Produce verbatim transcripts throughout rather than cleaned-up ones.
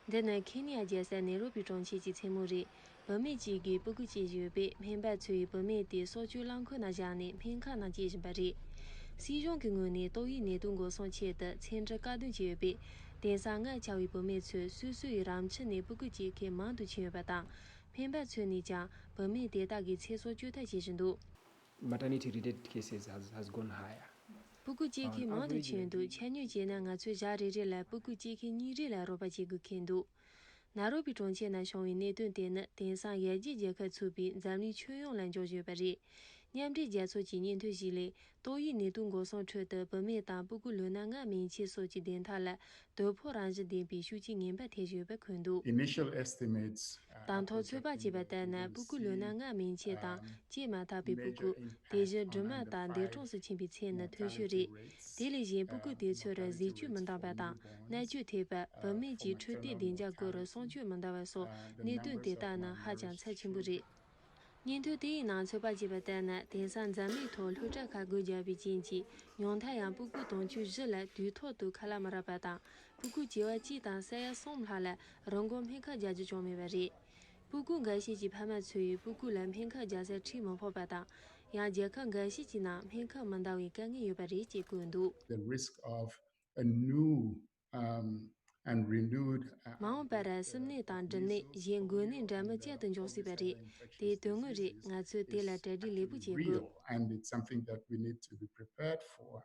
འདི་ནི་ཁེ་ནི་ཡ་རྒྱལ་ས་ནེ་རོ་པི་གྲོང་ཁྱེར་གྱི་མཚན་མོ་རེད། བུད་མེད་ཅིག་གིས་སྤུ་གུ་སྐྱེས་ཡོད་པས། སྨན་པ་ཚོས་བུད་མེད་དེ་སྲོག་སྐྱོབ་རླངས་འཁོར་ནང་བཞག་ནས་སྨན་ཁང་ནང་སྐྱེལ་བཞིན་པ་རེད། སྲིད་གཞུང་གི་ངོས་ནས་ཏོག་དབྱིབས་ནད་དུག་འགོག་སྲུང་ཆེད་དུ་ཚན་རིག་བཀག་སྡོམ་བྱས་ཡོད་པས། དེང་སང་ང་ཆ་བའི་བུད་མེད་ཚོས་སོ་སོ་ཡི་རང་ཁྱིམ་ནས་སྤུ་གུ་སྐྱེ་མཁན་མང་དུ་ཕྱིན་ཡོད་པ་དང་། སྨན་པ་ཚོས་ནས་ཀྱང་བུད་མེད་དེ་དག་གི་ཚེ་སྲོག་སྐྱོབ་ཐབས་བྱེད་བཞིན་འདུག། Maternity related cases has, has gone higher. སྤུ་གུ་སྐྱེ་མཁན་མང་དུ་ཕྱིན་འདུག། ཆ་སྙོད་བྱས་ན་ང་ཚོས་ཞག་རེ་རེ་ལ་སྤུ་གུ་སྐྱེ་མཁན་གཉིས་རེ་ལ་རོགས་པ་བྱེད་དགོས་འཁེལ་འདུག། ནཱ་རོ་པི་གྲོང་ཁྱེར་ནང་བྱུང་བའི་གནད་དོན་དེ་ནི་དེང་སང་ཡར་རྒྱས་རྒྱལ་ཁབ་ཚུད་པའི་འཛམ་གླིང་ཁྱོན་ཡོངས་ལ་འབྱོར་བཞིན་ཡོད་པ་རེད། མཉམ་འབྲེལ་རྒྱལ་ཚོགས་ཀྱི་སྙན་ཐོ་ཞིག་ལས། ཏོག་དབྱིབས་ནད་དུག་འགོག་སྲུང་ཁྲོད་དུ་བུད་མེད་དང་སྤུ་གུ་ལོ་ན་ལྔ་མན་ཆད་སོགས་ཀྱི་བདེན་མཐའ་ལ་དོ་ཕོག་རང་བཞིན་ལྡན་པའི་ཤུགས་རྐྱེན་ངན་པ་ཐེབས་བཞིན་ཡོད་པ་འཁོད་འདུག། Initial estimates, uh, དང་ཐོག་ཚོད་དཔག་བྱས་པ་ལྟར་ན། སྤུ་གུ་ལོ་ན་ལྔ་མན་ཆད་དང་སྐྱེས་མ་ཐག་པའི་སྤུ་གུ། དེ་བཞིན་སྦྲུམ་མ་དང་འདས་གྲོངས་སུ་ཕྱིན་པའི་ཚད་ནི་མཐོ་ཤོས་རེད། དེ་ལས་གཞན་སྤུ་གུ་དེ་ཚོར་གཟི་བཅོས་མི་འདང་པ་དང་། མནར་གཅོད་ཐེབས་པ། བུད་མེད་ཀྱི་འཕྲོད་བསྟེན་བདེ་འཇགས་སྐོར་སྲུང་སྐྱོབ་མི་འདང་བ་སོགས་གནད་དོན་དེ་དག་ནི་ཧ་ཅང་ཚབས་ཆེན་པོ་རེད། སྙན་ཐོ་དེའི་ནང་ཚོད་དཔག་བྱས་པ་ལྟར་ན། དེང་སང་འཛམ་གླིང་ཐོག་སློབ་གྲྭ་ཁག་སྒོ་བརྒྱབ་པའི་རྐྱེན་གྱིས། ཉུང་མཐར་ཡང་སྤུ་གུ་དུང་ཕྱུར་བཞི་ལ་དུས་ཐོག་ཏུ་ཁ་ལག་མི་རག་པ་དང་། སྤུ་གུ་བྱེ་བ་གཅིག་དང་ས་ཡ་གསུམ་ལྷག་ལ་རང་འགུལ་སྨན་ཁབ་རྒྱག་རྒྱུ་ཅང་མེད་པ་རེད། སྤུ་གུ་འགའ་ཤས་ཀྱི་ཕ་མ་ཚོས་སྤུ་གུ་ལ་སྨན་ཁབ་རྒྱག་སར་ཁྲིད་མི་ཕོད་པ་དང་། ཡང་རྒྱལ་ཁབ་འགའ་ཤས་ཀྱི་ནང་སྨན་ཁབ་མི་འདང་བའི་དཀའ་ངལ་ཡོད་པ་རེད་ཅེས་བཀོད་འདུག། The risk of a new, um, and renewed, uh, མ་འོངས་པར་སྲིབ་ནད་དང་འབྲུམ་ནད། གཞན་འགོས་ནད་འདྲ་མིན་བསྐྱར་དུ་འབྱུང་སྲིད་པ་རེད། དེ་དོན་དངོས་རེད། ང་ཚོས་དེ་ལ་གྲ་སྒྲིག་ལེགས་པོ་བྱེད་དགོས། Real, and it's something that we need to be prepared for.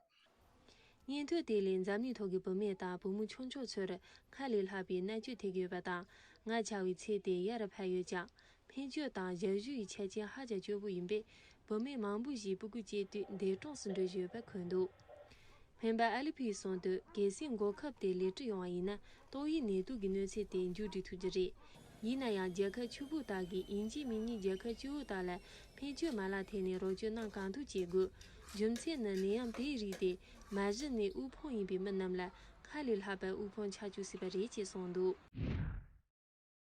སྙན་ཐོ་དེ་ལས་འཛམ་གླིང་ཐོག་གི་བུད་མེད་དང་བུ་མོ་ཆུང་ཆུང་ཚོར་སྔར་ལས་ལྷག་པའི་མནར་གཅོད་ཐེབས་ཀྱི་ཡོད་པ་དང་། ང་ཆ་བའི་ཚད་དེ་ཡར་འཕར་ཡོད་ཀྱང་། སྨན་བཅོས་དང་ཞབས་ཞུ་ཡི་ཆ་རྐྱེན་ཧ་ཅང་སྐྱོ་པོ་ཡིན་པས། བུད་མེད་མང་པོ་ཞིག་སྤུ་གུ་སྐྱེས་དུས་འདས་གྲོངས་སུ་འགྲོ་བཞིན་ཡོད་པ་འཁོད་འདུག། སྨན་པ་ཨ་ལི་ཕིས་གསུངས་དོན། གལ་སྲིད་འགོག་ཁབ་དེ་ལེགས་གྲུབ་ཡོང་བ་ཡིན་ན། ཏོག་དབྱིབས་ནད་དུག་གི་གནོད་འཚེ་དེ་མཇུག་སྒྲིལ་ཐུབ་རྒྱུ་རེད། ཡིན་ན་ཡང་། རྒྱལ་ཁབ་ཕྱུག་པོ་དག་གིས་དབྱིན་ཇིའི་མི་ཉག་རྒྱལ་ཁབ་སྐྱོ་བོ་དག་ལ་སྨན་བཅོས་མ་ལག་ཐད་ནས་རོགས་སྐྱོར་གནང་གང་ཐུབ་བྱེད་དགོས། རྒྱུ་མཚན་ནི་ནད་ཡམས་དེའི་རིགས་དེ་མ་གཞི་ནས་དབུལ་ཕོངས་ཡིན་པའི་མི་རྣམས་ལ་སྔར་ལས་ལྷག་པར་དབུལ་ཕོངས་ཆགས་བཅུག་སྲིད་པ་རེད་ཅེས་གསུངས་འདུག།